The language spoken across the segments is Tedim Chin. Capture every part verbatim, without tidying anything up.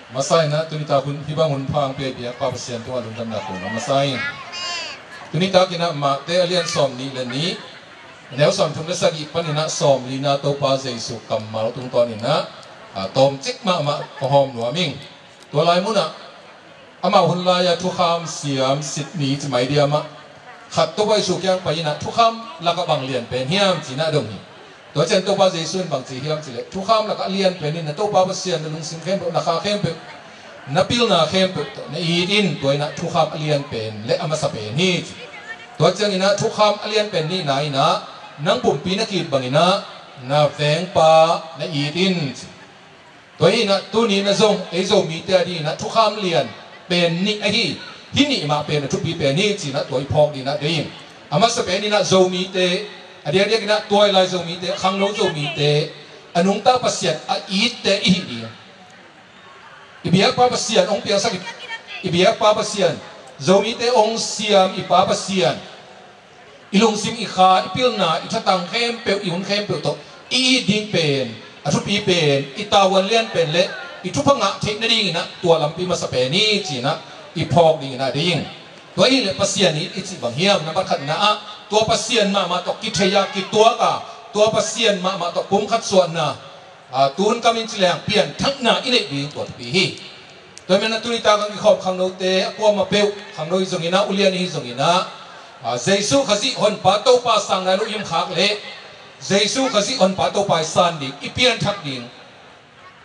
Masa in ah tuni tak hun hih bang hun pha hong pia i biakpa Pasian tungah lungdamna kong a masa in. Tuni tak in ah Mate a lian sawm nih le nih, a neu sawm thum le sagih panin ah sawm lina Topa Jesu kammal tungtawn in ah, a, tawmcik mahmah kong hawm nuam ing. Tua lai mun ah amau hun lai-a thukham siam sit ni ci mai diam ah, khat Topa Jesu kiang pai in ah thukham lakah bang lian pen hiam ci in ah dong hi. Tua ciang Topa Jesu in bang ci hiam cih leh, thukham lakah a lian pen in na Topa Pasian na lungsim khempeuh, na kha khempeuh, na pilna khempeuh tawh na it in, tua in ah thukham a lian pen le a masa pen hi ci. Tua ciang in ah thukham a lian pen nihna in ah nang pumpi na ki-it bang in ah na vengpa na it in ci. Tua hi in ah tuni in ah zong ei Zomite a ding in ah thukham lian pen nih ahi, hih nih mah pen a thupi pen hi ci in ah tua i phawk ding in ah deih ing. A masa pen in ah Zomite, a diakdiak in ah tua i lai Zomite, khangno Zomite, a nungta Pasian a itte i hi ding. I biakpa Pasian hong piangsak i, i biakpa Pasian, Zomite hong siam i pa Pasian, i lungsim, i kha, i pilna, i thatang khempeuh, i hun khempeuh tawh i it ding pen, a thupi pen, i tavuan lian pen le i thupha ngah theih nading in ah tua lampi masa pen hi ci in ah i phawk ding in ah deih ing. Tua hi leh Pasian it i cih bang hiam, nambat khatna ah tua Pasian mahmah tawh kithei a, kituak a, tua Pasian mahmah tawh pumkhat suahna, a, tun kam in ci leng pianthakna i neih ding tua thupi hi. Tua hi man ah tuni tak a kikhawm khangnote a kuamah peuh, khangno hi zong in ah, ulian hi zong in ah, a, Jesu Khazih Honpa Topa sang nai lo i om khak leh Jesu Khazih Honpa Topa i san ding, i pianthak ding.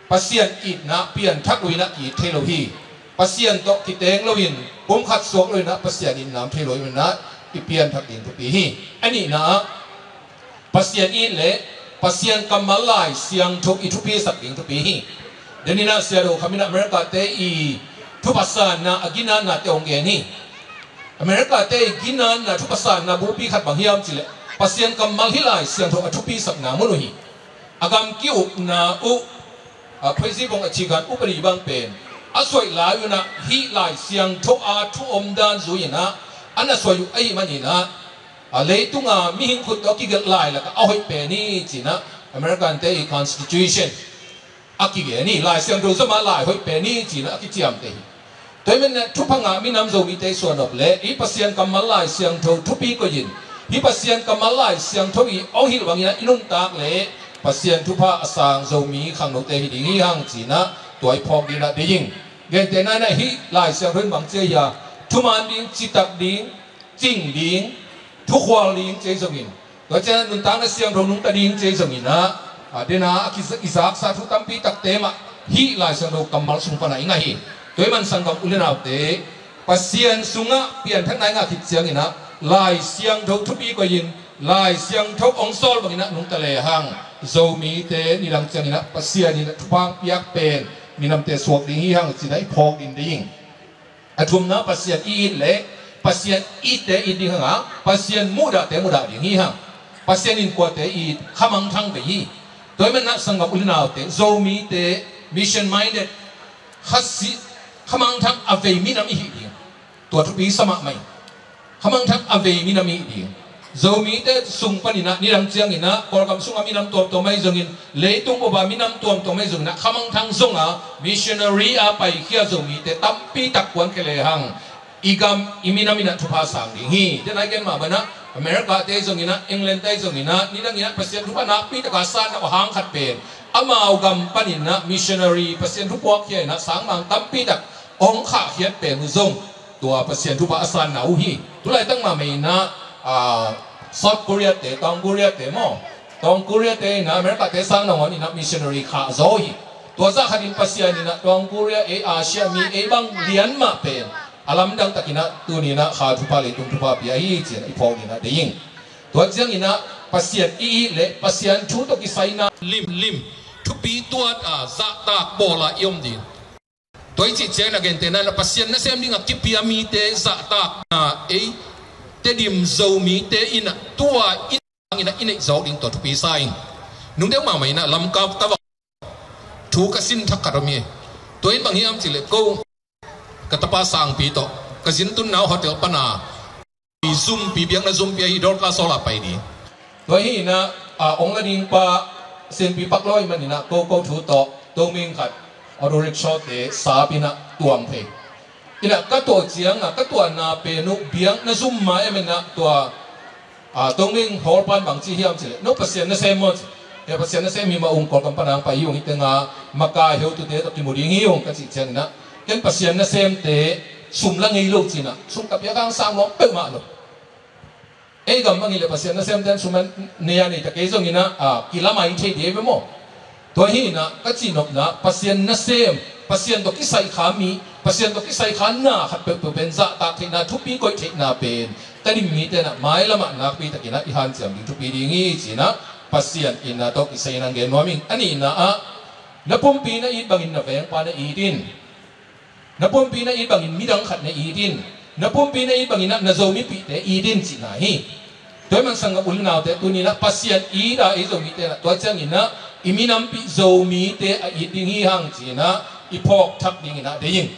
Pasian itna pianthak lo in ah ki-it thei lo hi. Pasian tawh kiteng lo in, pumkhat suak lo in ah Pasian itna om thei lo in ah i pianthak ding thupi hi. A nihna ah Pasian it leh Pasian kammal Lai Siangtho i thupisak ding thupi hi. Deninah Siado khaminah America-te i thupha sanna a ginanna te hong gen hi. America-te i ginanna thupha sanna bulpi khat bang hiam cih leh Pasian kammal hih Lai Siangtho a thupisakna mun uh hi. A gam ki-ukna uh, a, Phaizi bong a cikan upadi bang pen a suaih lai un ah hih Lai Siangtho a thu omdan zui in ah a na suai uh ahih manin ah, a, leitunga mihing khut tawh a kigelh lai lakah a hoih pen hi ci in ah American-te i constitution a kigen hi. Lai Siangtho zom a lai hoih pen hi ci in ah a kiciamteh hi. Tua hi man ah thupha ngah minam Zomite i suan nop leh hih Pasian kammal Lai Siangtho thupi koih in, hih Pasian kammal Lai Siangtho i hong hilh bangin ah i nuntak leh Pasian thupha a sang Zomi khangnote hi ding hi hang ci in ah tua i phawk ding in ah deih ing. Gentehna in ah hih Lai Siangtho in bang ci a hia, thuman ding, citak ding, cing ding, thukhual ding ci ahi zongin, tua ciang nuntakna siangtho nungta ding ci ahi zongin ah, a, dena a ki-, i zaksa thu tampi takte mah hih Lai Siangtho kammal sung pan ah i ngah hi. Tua hi man sanggam u le naute, Pasian sungah pianthakna i ngah khit ciangin ah Lai Siangtho thupi koih in, Lai Siangtho hong sawl bangin ah nungta lehang Zomite nidang ciangin ah Pasian in ah thupha piak pen minamte suak ding hi hang ci in ah i phawk ding deih ing. A thumna, Pasian i it leh Pasian itte it ding hang a, Pasian muhdahte mudah ding hi hang. Pasian innkuante i it, khamangthang vei hi. Tua hi man ah sanggam u le naute, Zomite mission minded, khasi, khamangthang a vei minam i hih ding. Tua thupi sa mahmah hi. Khamangthang a vei minam i hih ding. Zomite sung panin ah nidang ciangin ah Kawlgam sungah minam tuamtuam ahi zongin, leitung bup ah minam tuamtuam ahi zongin ah khamangthang zong a missionary a paikhia Zomite tampi tak kuankhia lehang i gam i minam in ah thupha sang ding hi. Dena i gen mah bang ah America-te zongin ah, England-te zongin ah, nidangin ah Pasian thupha nakpi taka sanna uh a hang khat pen amau gam panin ah missionary Pasian thu puakkhia in ah sangmang tampi tak hong khahkhiat pen uh zong tua Pasian thupha a sanna uh hi. Tulaitak mahmah in ah, ah, South Korea-te, Tawng Korea-te maw, Tawng Korea-te in ah America-te sang nangawn in ah missionary khahzaw hi. Tua zah khatin Pasian in ah Tawng Korea ei, Asia mi ei bang lian mah pen a lamdang takin ah tuni in ah kha thupha, leitung thupha pia hi ci in ah i phawk ding in ah deih ing. Tua ciangin ah Pasian i it leh Pasian thu tawh kisai na limlim, thupi tuat a, zahtak bawl a i om ding. Tua i cih ciangin a gentehna in ah Pasian nasem ding a kipia mite zahtakna ei Tedim Zomite in ah tua in ah i neih zawk ding tua thupi sa ing. Nungdeuh mahmah in ah Lamka ka va thu ka sin thak khat om hi. Tua in bang hiam cih leh ko ka tapa Sangpi tawh ka zin tunna uh hotel pan a zumpi, biakna zumpi ahi Dorcas Hall ah pai ding. Tua hi in ah, a, hong la ding pa Sianpi Pak Lawi man in ah ko, ko thu tawh, to ming khat, Auto rickshaw te sap in ah tuang thei. In ah ka tuah ciang ah ka tuahna pen uh biakna zum mah em in ah tua, a, Tongming Hall pan bang ci hiam cih leh, no Pasian nasem maw ci. He, Pasian nasem hi mah ung, Kawlgam pan hong pai hi ung, hih teng ah makai heutute tawh kimu ding hi ung ka cih ciang in ah, ken Pasian nasemte sum la ngei lo ci in ah, sum ka piak hang sang nuam peuhmah lo. Ei gam bang hi leh Pasian nasemte in sum nei a, nei ta kei zong in ah, a, kila mai thei ding hi ve maw. Tua hi in ah ka cihnopna, Pasian nasem, Pasian tawh kisai kha mi, Pasian tawh kisai kha na khat peuhpeuh pen zahtak theihna, thupi koih theihna pen Tedim mite in ah mailam ah nakpi takin ah i hanciam ding thupi ding hi ci in ah Pasian itna tawh kisai in hong gen nuam ing. A nihna ah, na pumpi na it bangin na vengpa na it in. Na pumpi na it bangin midang khat na it in. Na pumpi na it bangin ah na Zomipihte it in cihna hi. Tua ahih man sanggam u le naute, tuni in ah Pasian it a, ei Zomite in ah tua ciangin ah i minampih Zomite a it ding hi hang ci in ah i phawk thak ding in ah deih ing.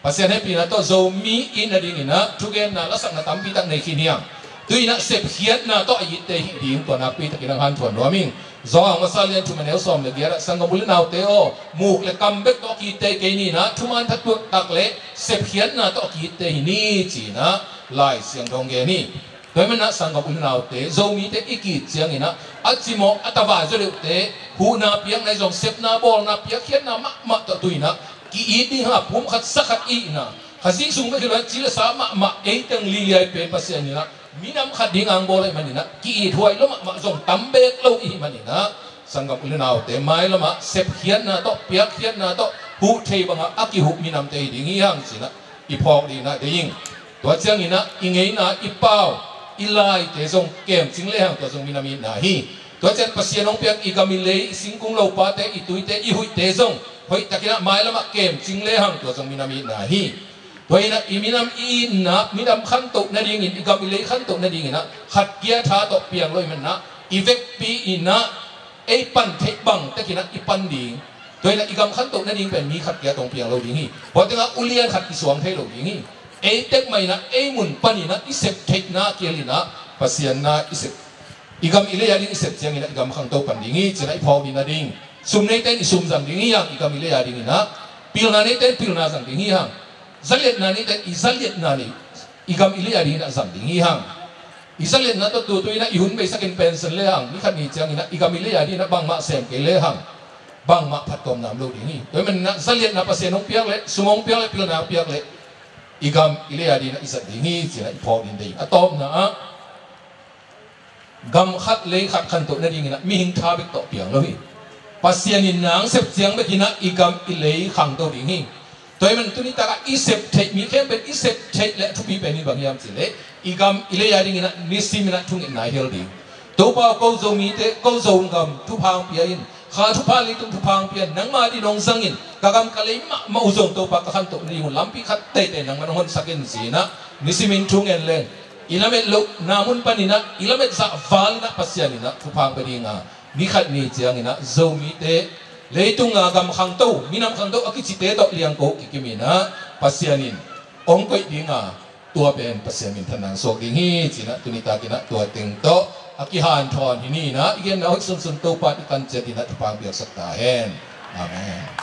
Pasian hehpihna tawh Zomi it nading in ah thugenna lasakna tampi tak nei khin hi hang. Tu in ah sepkhiatna tawh a itte hih ding tua nakpi takin hong hanthawn nuam ing. Johan masa lian thum a neu sawm le giat ah, sanggam u le naute aw, muk le kam bek tawh a kiitte kei ni in ah, thuman thattuak tak le sepkhiatna tawh a kiitte hi ni ci in ah Lai Siangtho hong gen hi. Tua ahih man ah sanggam u le naute, Zomite i kiit ciangin ah a cimawh a tavai zaw deuhte, huhna piakna hi zong, sepna bawlna, piakkhiatna mahmah tawh tu in ah ki-it ding hang a, pum khat sa khat it in ah, Khazih sung bek hi lo in, ci le sa mahmah ei teng liliai pen Pasian in ah minam khat ding a hong bawl ahih man in ah ki-it huai lua mahmah zong tam beek lo i hih man in ah, sanggam u le naute, mailam ah sepkhiatna tawh, piakkhiatna tawh, huh thei bang ah a kihuh minamte hi ding hi hang ci in ah i phawk ding in ah deih ing. Tua ciangin ah i ngeina, i pau, i laite zong kemcing le hang, tua zong minam itna hi. Tua ciang Pasian hong piak i gam i lei, i singkung lopate, i tuite, i huihte zong hoih takin ah mailam ah kemcing le hang, tua zong minam itna hi. Tua in ah i minam i itna, minam khantoh nadingin, i gam i lei khantoh nadingin ah khat kia tha tawh piang lo ahih man ah, i vekpi in ah ei pan theih bang takin ah i pan ding. Tua in ah i gam khantoh nading pen mi khat kia tawh hong piang lo ding hi. Tua teng ah ulian khat i suang thei lo ding hi. Ei tek mah in ah ei mun pan in ah i sep theihna kial in ah Pasian na i sep, i gam i lei a ding i sep ciangin ah i gam khangto pan ding hi ci in ah i phawk ding a ding. Sum neite in i sum zang ding hi hang, i gam i lei a dingin ah. Pilna neite in pilna zang ding hi hang. Zaliatna neite in i zaliatna nei, i gam i lei a dingin ah zang ding hi hang. I zaliatna tawh tutu in ah i hun beisak in pension le hang, ni khat ni ciangin ah i gam i lei a dingin ah bangmah sem kei le hang, bangmah phattuamna om lo ding hi. Tua ahih man in ah zaliatna Pasian hong piak leh, sum hong piak leh, pilna hong piak leh, i gam i lei a dingin ah i zat ding hi ci in ah i phawk ding deih ing. A tawpna ah, gam khat lei khat khantoh nadingin ah mihing tha bek tawh piang lo hi. Pasian in na hong sep ciang bekin ah i gam i lei khangto ding hi. Tua ahih man tuni takah i sep theih mi khempeuh, i sep theih leh a thupi pen in bang hiam cih leh, i gam i lei a dingin ah nisim in ah thungetna i hel ding. Topa aw, ko Zomite, ko Zogam thupha hong pia in. Kha thupha, leitung thupha hong pia in. Nangma adingin hong zang in. Ka gam ka lei mahmah uh zong Topa ka khantoh nading uh lampi khat teitei nangman hong honsak in ci in ah nisim in thungen leng, i lamet lohna mun panin ah, i lamet zah val in ah Pasian in ah thupha hong pia ding a, ni khat ni ciangin ah Zomite, leitung a gam khangto, minam khangto a kicite tawh liangko kikim in ah Pasian in hong koih ding a, tua pen Pasian minthanna hong suak ding hi ci in ah tuni takin ah tua teng tawh a kihanthawn hi ni in ah, i genna hoih sunsun Topa in i kan ciat in ah thupha hong piaksak ta hen. Amen.